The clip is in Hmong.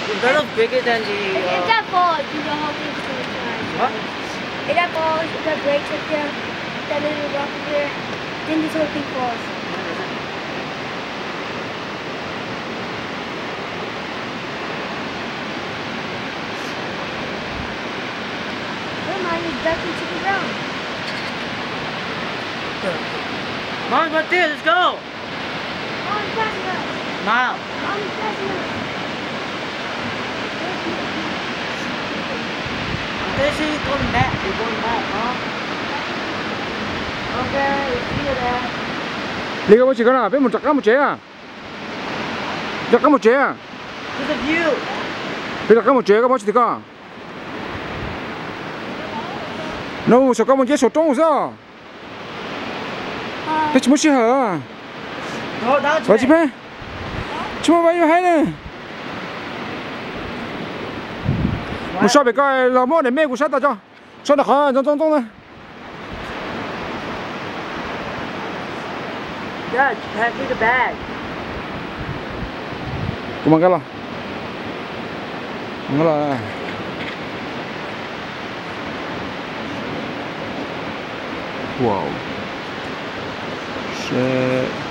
It doesn't break it, then the, if, if uh, that falls, then the whole thing is gonna fly. What? If that falls, if that breaks up there, that little rock over there, then this whole thing falls. Never mind, it's ducking to the ground. Mom, right there, let's go. Mom, it's passing us. Mom. Mom, it's passing us. They say you're going back, you're going back, huh? Okay, we'll see you there. Li koj muab tsis koj na, peb mus rov qab mus tsev a. Rov qab mus tsev a. There's a view. Peb rov qab mus tsev, koj muab tsis koj. No, saum koj mus nceb saum roob xwb. Peb tsis muaj sij hawm. Ua tsis peb, tsis muaj pab yuav haib na. Mus so pem ko los muab daim me kuv saib tas tso. So nram qhov ntxoov ntxoo ntxoo na. Dad, pass me the bag. Kuv mam nkag los. Nkag los. Wow. Shit.